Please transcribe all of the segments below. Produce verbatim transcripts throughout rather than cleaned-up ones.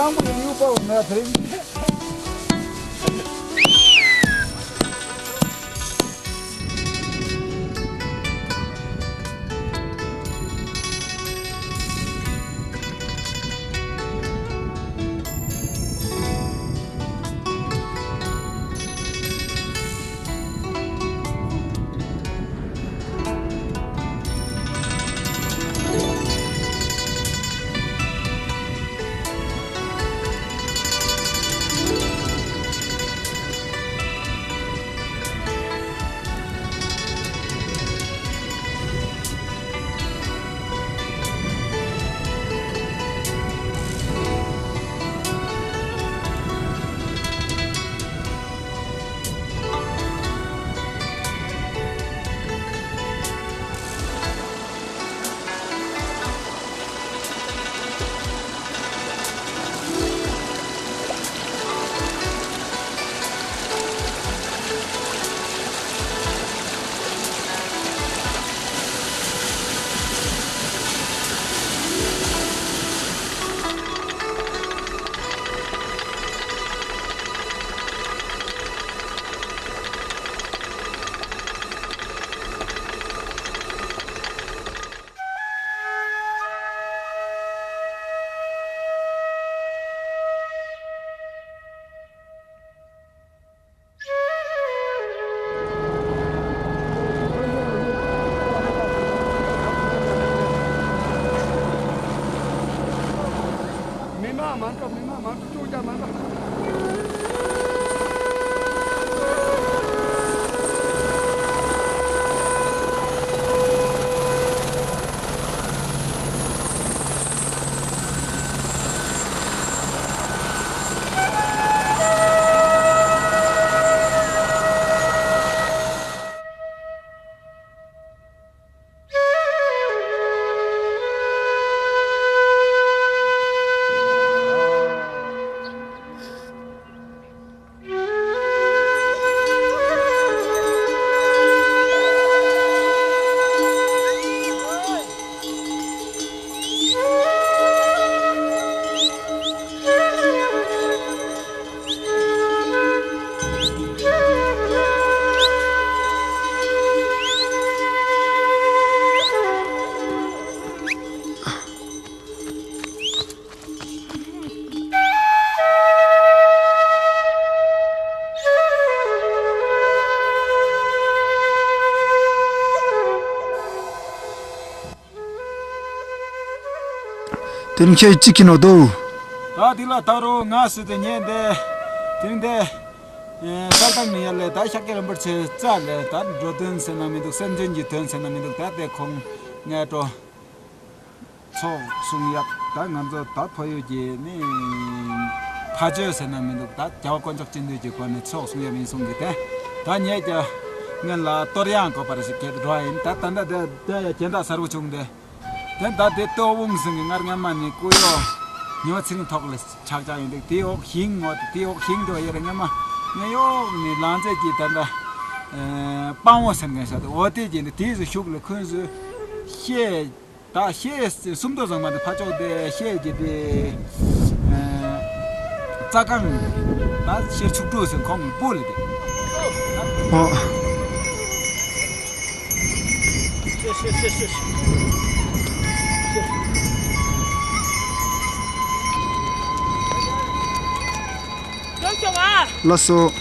གླང་པོ་ཡུག་པ་འོ་ན་དེ། དེ་རིང་ཁྱེད་ཅི་ཁྱི་ནོ་དོ། ད་དེ་ལ་ད་རུང་ང་སུ་དེ་ཉན་དེ། དེ་རིང་དེ། ཨེ་གསར་དར་མི་ཡར་ལས་ད་ཤཱཀྱ་རིན་པོ་ཆེ་རྩ་ལས་ད་འགྲོ་དོན་ཟེར་ན་མི་འདུག་སེམས་ཅན་གྱི་དོན་ཟེར་ན་མི་འདུག་ད་དེ་ཁོང་ངས་འགྲོ། ཚོགས་གསུང་ཡག་ད་ང་ཚོ་ད་ཕ་ཡུལ་གྱི་ནི་ཕ་ཆོས་ཟེར་ན་མི་འདུག་ད་རྒྱལ་བ་དཀོན་མཆོག་སྤྱི་འདུས་ཀྱི་སྒོ་ནས་ཚོགས་གསུང་ཡག་མིན་སོང་གི་དེ། ད་ཉེ་རྒྱ་སྔོན་ལ་གཏོར་ཡང་དགོས་པ་རེད་ཞིག་གེད་འགྲོ་བ་ཡིན། ད་ད་ད་ད་ད་ཡ་གྱེན་ད་གསར་བུ་བྱུང་དེ། དེ་ད་དེ་ལྟོ་བུང་ཟིན་གི་ངར་སྔ་མ་ནི་ཀུ་ཡོ་ཉོ་ཚིང་ཐོག་ལ་ཆག་ཆག་ཡོད་འདུག་དེ་འོག་ཤིང་ངོ་དེ་འོག་ཤིང་འགྲོ་ཡེ་ར་སྔ་མ་ངས་ཡོག་ནི་ལང་ཚེ་གྱི་ད་ད་སྤང་བོ་ཟིན་གི་ས་དེ་འོ་དེ་གྱི་འདི་དེ་ཚོ་ཤུགས་ལ་ཁོན་སུ་ཤེས། ད་ཤེས་སུམ་མདོ་བཟང་མ་དེ་ཕ་ཅོག་དེ་ཤེས་ཀྱི་དེ། རྩ་རྐང་། ད་ཤེས་ཕྱུགས་དྲུག་ཟེར་ཁོང་གི་སྤུ་ལ་དེ། ཨོ། ལགས་སོ།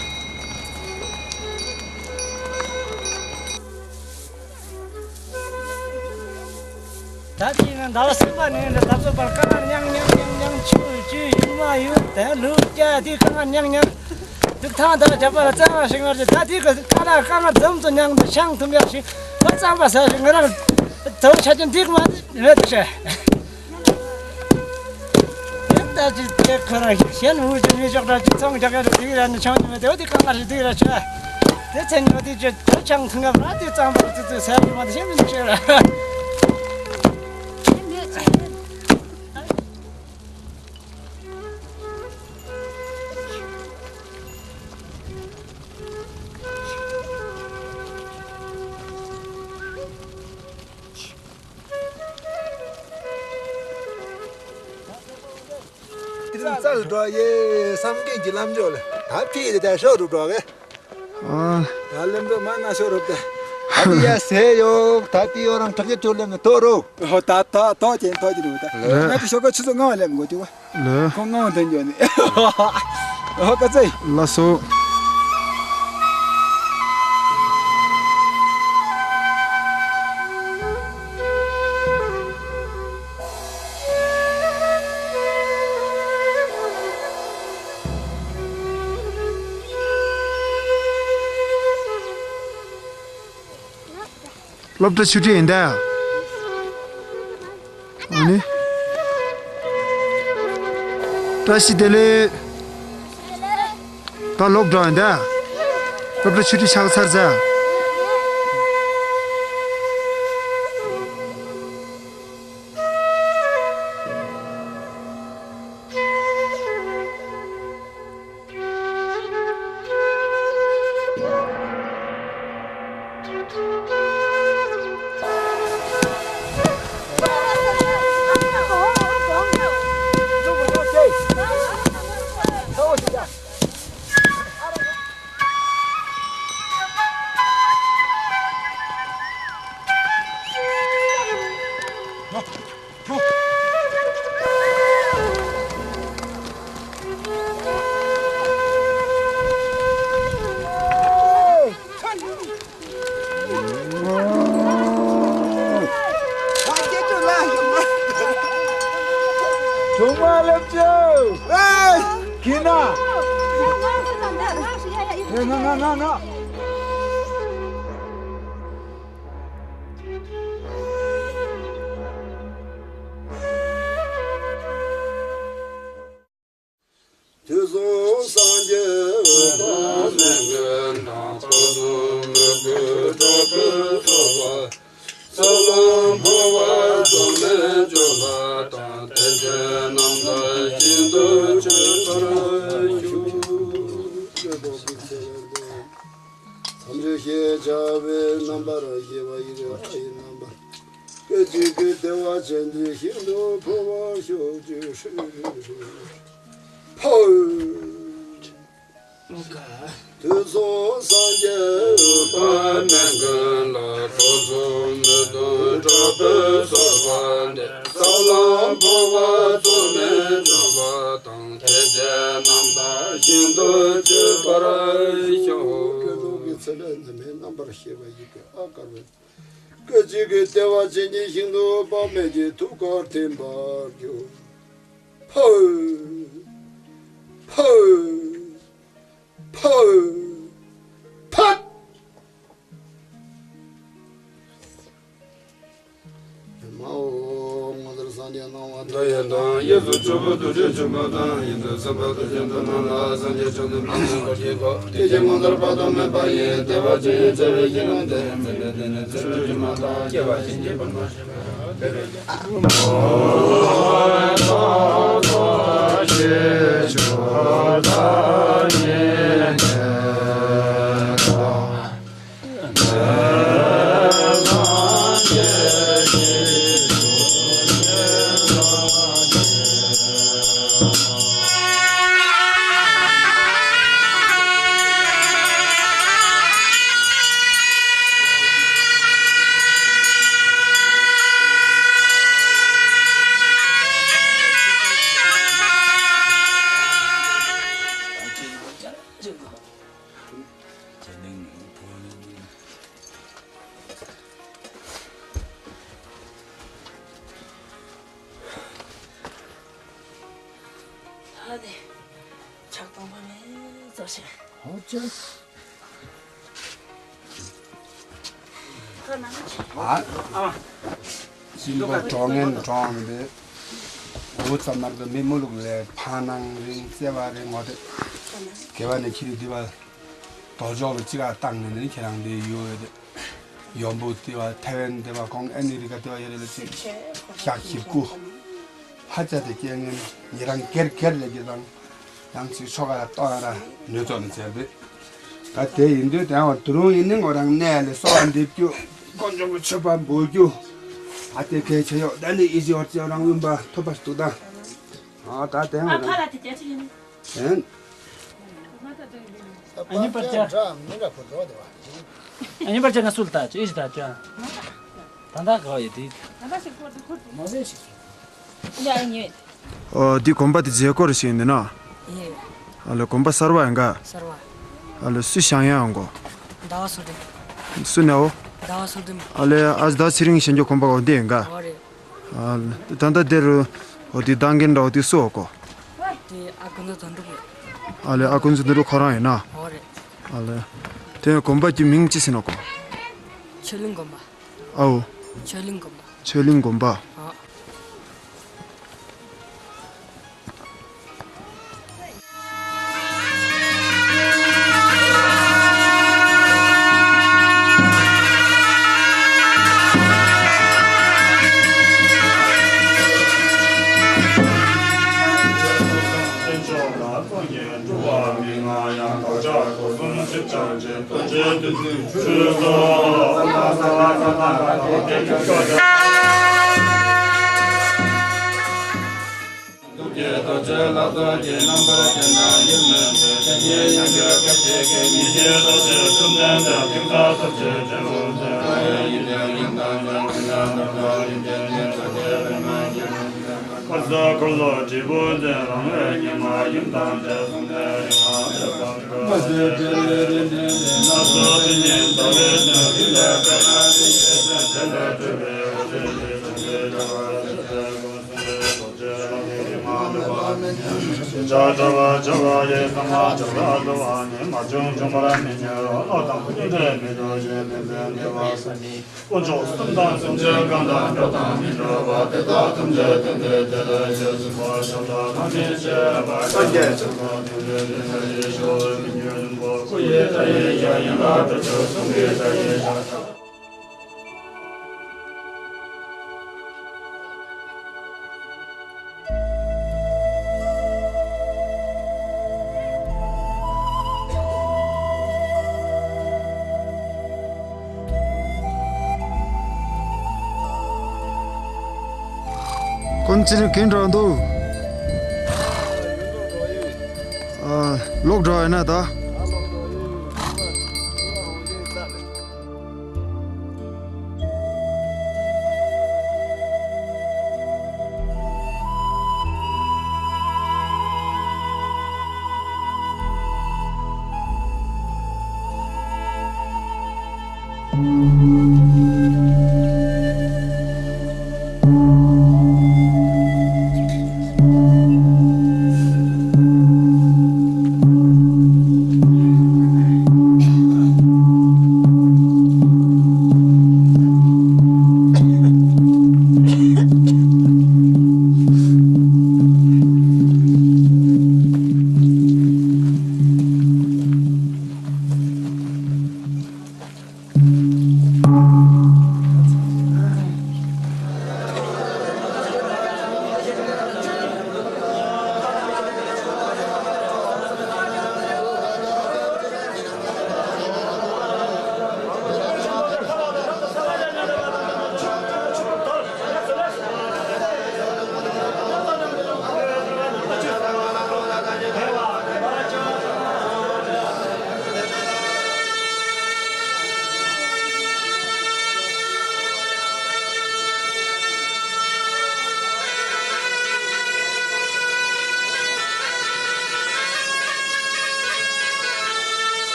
ད་དེ་ཡིན་ན་ཟླ་བ་གསུམ་པ་ནས་ད་ཚོད་བར་དཀའ་ངལ་མྱངས་མྱངས་མྱངས་མྱངས་ཆུ་ཆུ་ཡུག་མ་ཡུག་དེ་ལུག་སྐྱ་དེ་དཀའ་ངལ་མྱངས་མྱངས་དུག་ཐང་དང་རྒྱབ་པ་ལ་རྩ་བ་ཞིག་ངར་གྱི་ད་དེ་གི་དཀའ་ངལ་དཀའ་ངལ་འཛོམས་སུ་མྱངས་འདུག་ཤང་ཐུམ་ཡག་ཞིག་ད་རྩམ་པ་ཟ་ཞིག་ང་རང་དོ་ཆ་ཅན་དེ་གི་མ་རེད་དུ་ཤེས། ཡིན་ད་ཅི་དེ་ཁོ་རང་གཞན་འུ་ཅི་མི་ཤོག་འདྲ་ཅི་ཚོང་རྒྱག་ཡ་རེད་དེ་ར་ནི་ཆང་ཉི་མ་དེ་བ་དེ་གང་ལ་རེད་དེ་ར་ཆ་དེ་ཚན་ཉོ་དེ་ཅི་དོ་ཆང་ཐུང་ཡ་ར་དེ་རྩམ་པ་ཙི་ཙི་ཟ་བ་མ་དེ་ཤེས་མི་འདུག་ཤེས་ར། དེ་རིང་རྩ་ལ་འགྲོ་ཡེ་བསམ་མཁན་གྱི་ལམ་འགྲོ་ལ་ད་ཕྱིས་དེ་ད་ཤོག་རུ་འགྲོ་གི་ཨ། ད་ལམ་འགྲོ་མ་ན་ཤོག་རུ་ད་ད་དེ་ཡ་ཟེ་ཡོག་ད་དེ་ཡོ་རང་ཁྲག་གི་ཅོ་ལེ་ནི་ཏོ་རུ་ཧོ་ད་ད་ཏོ་ཅན་ཏོ་ཅི་རུ་ད་ང་དེ་ཤོག་ག་ཆུ་ཚོད་ལྔ་བ་ལེམ་དགོས་དུ་བ། ལོས། ཁོང་ངོ་དེ་འགྱོ་ནི། ཨོ་ཀ་ཙེ། ལགས་སོ། སློབ་གྲྭ་ཆུ་ཁྲིད་ཡིན་ད། ཨ་ནི། བཀྲ་ཤིས་བདེ་ལེགས། ད་སློབ་གྲྭ་ཡིན་ད། སློབ་གྲྭ་ཆུ་ཁྲིད་ཆགས་ཚར་ཚར། གྲོང་མ་སླེབས་བྱུང་། ཨེ། ཁྱི་ན། ང་ང་ང་ང་། དུས་གསུམ་སངས་རྒྱས་འོད་དཔག་མེད་ཀུན་དང་། སྟོང་གསུམ་མི་འགྱུར་གྲགས་པའི་ཚོགས་པ། ས་ལམ་འཕོ་བ་རྩོལ་མེད་སྤྱོད་པ་དང་། དེ་ཚེ་རྣམ་དག་ཞིང་དུ་སྤྱོད་པར་ཤོག་མཚམས་སྦྱོར་ཞེས་བྱ་བའི་རྣམ་པར་ཤེས་པ་ཡི་གེ་ཨ་ཡི་རྣམ་པར། སྐད་ཅིག་གིས་བདེ་བ་ཅན་གྱི་ཞིང་དུ་འཕོ་བར་ཤོག་ཅིག་ཧྲཱིཿ་ཧྲཱིཿ་ཧྲཱིཿ། ཕོ། དུས་གསུམ་སངས་རྒྱས་འོད་དཔག་མེད་ཀུན་ལ། སྟོང་གསུམ་མི་འགྱུར་གྲགས་པའི་ཚོགས་པ་འདི། ས་ལམ་འཕོ་བ་རྩོལ་མེད་སྤྱོད་པ་དང་། དེ་ཚེ་རྣམ་དག་ཞིང་དུ་སྤྱོད་པར་ཤོག་སྐད་ཅིག་གིས་བདེ་བ་ཅན་གྱི་ཞིང་དུ་དཔག་མེད་ཀྱི་ཐུགས་ཀར་ཐིམ་པར་གྱུར། ཕོ། ཕོ། ཕོ། ཕོ། མ་འོ། ངོ་མཚར་སངས་རྒྱས་སྣང་བ་འདི་ཡི་དང་། གཡས་སུ་ཇོ་བོ་རྡོ་རྗེ་འཆང་དང་། གཡོན་དུ་སེམས་དཔའ་རྡོ་རྗེ་འདུས་མ་ལ། སངས་རྒྱས་བཅོམ་ལྡན་འདས་ཀྱི་སྐུ་དེ་ཀྱེ་ངོ་མཚར་དཔག་ཏུ་མེད་པ་ཡི། བདེ་བ་ཅན་ཡི་བྱ་བའི་ཤིང་ལོངས་ཏེ། མཚན་དཔེ་འདི་ནི་ཚུལ་ཁྲིམས་སྒྲོལ་མ་དང་། སྐྱེ་བ་གཞན་གྱིས་སྤང་མ་བྱས་པའི་ད་ནི་ཕྱག་སྟོང་པ་མེད་ཙོག་ཤིག་ཨོ་ཅེ། ཨ། སྦྱིན་པ་གྲོགས་ངན་གྲོགས་མི་འདུག་འོ་ཙམ་མར་གི་མི་མོ་ལུག་ལས་ཕ་ནང་རིང་བརྩེ་བ་རིང་ངོ་དེ། དགེ་བ་ནི་ཁྱི་རི་འདི་བ། དོ་ཅོག་ལ་གཅིག་ལ་བཏང་ནས་ནི་ཁྱེད་རང་འདི་ཡོད་དེ། ཡོན་པོ་དེ་བ་ཐེ་ཝན་དེ་བ་ཁོང་ཨ་མི་རི་ཀ་དེ་བ་ཡོད་རེད་ལ་ཅིག་ཤག་ཞིབ་ཀུ། ཧ་ཅང་དེ་རྐྱེན་ངན་ཉེ་རང་སྒེར་སྒེར་ལས་ཀྱི་དང་། ཡང་ཅིག་ཆོ་ག་ལ་གཏོང་ཡ་ར་ནུས་ཚོགས་ནི་བྱས་འདུག་ད་དེ་ཡིན་དུས་དེ་ཡང་བ་དུ་རུང་ཡིན་ནི་ངོ་རང་གནས་ལ་གསོལ་བ་འདེབས་རྒྱུ། དཀོན་མཆོག་གི་མཆོད་པ་འབུལ་རྒྱུ། ཨ་དེ་གལ་ཆེ་ཡོད། ད་ནི་ཨི་ཟི་ཨོར་ཅེ་རང་དབེན་པ་ཐོབ་པ་ཞིག་འདུག་ད། ཨ་ད་དེ་ཡང་བ་རང་། ཨ་ཁ་ལ་དེ་རྒྱ་ཆེ་ཡིན། ཨེན། ཨ་ནི་པར་ཅ། ཨ་ནི་པར་ཅ་ན་སུལ་ད་ཅི་ཨིས་ད་ཅ། ད་ད་ག་ཡི་དི། ཨོ་དི་དགོན་པ་དེ་མཛེས་སྐོར་ཞིག་ཡིན་ན། ཨ་ལེ་དགོན་པ་གསར་བ་ཡིན་ག། གསར་བ། ཨ་ལེ་སུ་ཤང་ཡང་གོ། ཟླ་བ་སོ་བདུན། སུ་ནའོ། ཟླ་བ་སོ་བདུན། ཨ་ལེ་ཨ་ཟླ་ཚེ་རིང་ཞེན་ཆོ་དགོན་པ་འོ་དེ་ཡིན་ག། འོ་རེད། ཨ་ལེ། ད་ལྟ་དེ་རུ་འོ་དེ་བདག་འགན་འདྲ་བོ་དེ་སུ་འོ་གོ། དེ་ཨ་ཀུན་བཟང་དོན་གྲུབ་རེད། ཨ་ལེ་ཨ་ཀུན་བཟང་དོན་གྲུབ་ཁོ་རང་ཡིན་ན། འོ་རེད། ཨ་ལེ། དེ་དགོན་པ་གི་མིང་ཅི་ཟེར་ན་གོ། ཆོས་གླིང་དགོན་པ། ཨའོ། ཆོས་གླིང་དགོན་པ། ཆོས་གླིང་དགོན་པ། ཨ། ཁ་ས་འཁོར་ལོ་སྒྲིལ་པོ་འདི་རང་བའི་ཉི་མ་ཡུམ་དང་འདྲེས་སོང་ནས་རིང་མ་འདས་པར་འགྲོ། མ་ཟད་དེ་ལས་རིམ་ལྡན་ལས་སྣ་ཚོགས་དེ་ཉིད་ཟླ་བའི་སྟོན་རིགས་ལས་དཔེར་ན་དེ་ཡི་སྟོན་དེ་ལས་སྤྲོས་པའི་འོད་ཟེར་གྱིས་གསུང་གི་བདེ་བར་གཤེགས་པའི་སྒོ་གསུམ་པའི་རྡོ་རྗེ་ལ་ནི་རིང་མ་འདས་པར་མི་ཉམས་ཤིང་བྱ་བྲལ་བར་བྱ་བ་ཡི་གསང་བ་ཇི་ལྟར་བསྡུ་བ་ནི་མ་བྱུང་བྱུང་བར་མི་འགྱུར་རོ། བློ་དང་ལྡན་འབྲས་མི་འགྲོ་ཞིང་ཕན་ཚུན་བདེ་བར་གསུམ་ནི། དཀོན་མཆོག་གསུམ་དང་གསུམ་གྱི་གང་དང་འགྲོ་དང་མི་འགྲོ་བ་དེ་དག་ཐམས་ཅད་དོན་དེ་དེ་ལ་རྗེས་སུ་འགྲོ་ཞབས་ལ་ཐམས་ཅད་མཁྱེན་པ་སངས་རྒྱས་ཆེན་པོ་དེ་ལས་དེ་ལྟ་ཡི་ཞོ་ཀུན་གྱི་སྙིང་པོ་སྐུ་ཡི་ལྟ་ཡི་ཞལ་ཡིན་ལ་ཁྲོ་ཆུ་གསུང་གི་ལྟ་ཡི་ཞལ། ཀུན་གཅིག་གིན་འགྲོ་འདུག་ཨ། ལོག་འགྲོ་ཡིན་ན་ད།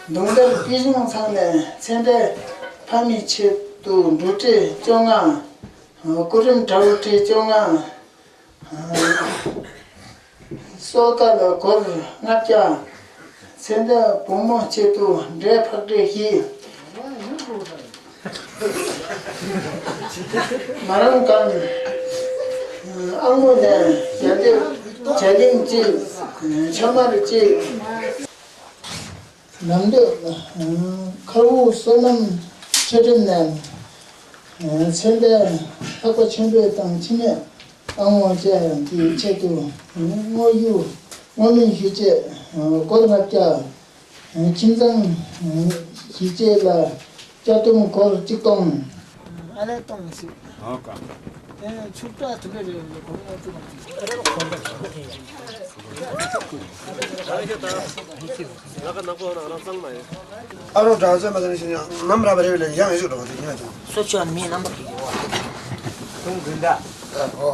གདུང་དཀར་སྐྱིད་གཤོངས་ཚང་ནས་ཚེ་འདས་ཕ་མའི་ཆེད་དུ་འབྲུ་ཁྲི་བཅོ་ལྔ། སྐུ་རིམ་གྲྭ་བུ་ཁྲི་བཅོ་ལྔ། སོ་ཀ་ལ་སྒོར་ལྔ་བརྒྱ། ཚེ་འདས་བུ་མོ་ཆེད་དུ་འབྲས་ཕག་འབྲས་བཞི། མ་རང་ཀམ་ཨ་མོ་ནས་རྒྱ་འདེབས་བྱ་གླིང་གཅིག་ཆ་མར་གཅིག་ནམ་འདོད་མཁར་དབུ་བསོད་ནམས་ཆོས་སྒྲོན་ནས། ཚེ་འདས་འཕགས་པ་ཆེན་པོ་དང་འཆི་མེད་ཨ་མོ་བཅས་ཀྱི་ཆེད་དུ་དངོས་ཡོད་བསྔོ་སྨོན་ཞུ་ཆེད་སྒོར་ལྔ་བརྒྱ། ཁྱིམ་ཚང་ཞིག་བཅས་ལ་སྐྱ་ཐུམ་སྒོར་གཅིག་སྟོང་། ཨ་ལས་གཏོང་ཞིག་ཨོ་ཀ་ཨེ་ཕྱུག་བྲག་དུ་འདྲ་རེ་ལ་གོང་ཡོང་ཚུལ་མ་ཚུལ། ཨ་རོ་དྲག་ཚོད་མ་ཟིན་ཞིང་ནམ་ར་བ་རེ་བས་ལན་ཡང་ཞུ་འགྲོ་བ་དེ་ཡིན་ན་ཀྱང་། སོ་ཆོ་མི་རྣམ་པ་གི་ཡོ། ཁོང་དགུན་ཟླ། ཨོ།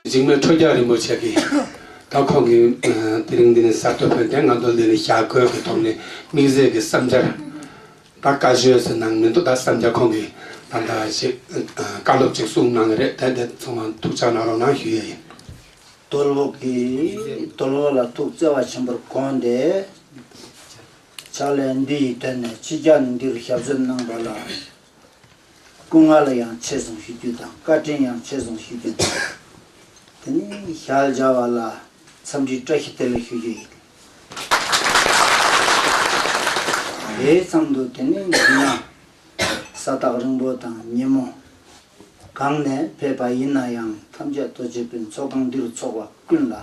འཇིགས་མེད་ཁྲོ་རྒྱལ་རིན་པོ་ཆེ་གིས་ད་ཁོང་གིས་དེ་རིང་འདི་ནས་གསར་གཏོད་ཕེབས་ཏེ་ང་ཚོ་འདི་ནས་ཞྭ་གོས་ཀྱི་ཐོག་ནས་དམིགས་བསལ་གྱི་བསམ་འཆར། ད་བཀའ་ཆོས་ཟེར་ནང་མི་འདུག་ད་བསམ་འཆར་ཁོང་གིས་ད་ལྟ་ཞིག་བཀའ་སློབ་ཅིག་གསུངས་གནང་གི་རེད། ད་དེ་ཚང་མ་ཐུགས་ཅག་གནང་རོགས་གནང་ཞུ་ཡས་ཡིན། དོལ་པོ་གིས་དོལ་པོ་ལ་ཐུགས་བརྩེ་བ་ཆེན་པོར་དགོངས་ཏེ། ཕྱག་ལས་འདི་ཡི་དོན་ནས་ཕྱི་རྒྱལ་འདིར་ཞབས་ཞུ་གནང་བ་ལ་སྐུ་ངལ་ཡང་ཆེ་སོང་ཞུ་རྒྱུ་དང་བཀའ་དྲིན་ཡང་ཆེ་སོང་ཞུ་རྒྱུ་དང་། དེ་ནས་ཞལ་མཇལ་བ་ལ་འཚམས་འདྲི་བཀྲ་ཤིས་བདེ་ལེགས་ཞུ་རྒྱུ་ཡིན། དེའི་མཚམས་སུ་དེ་ནས་འདི་ན་ས་ཐག་རིང་པོ་དང་ཉིན་མོ་གང་ནས་ཕེབས་པ་ཡིན་ན་ཡང་ཐམས་ཅད་རྡོ་རྗེ་སྤུན་ཚོགས་ཁང་འདིར་ཚོགས་པ་ཀུན་ལ།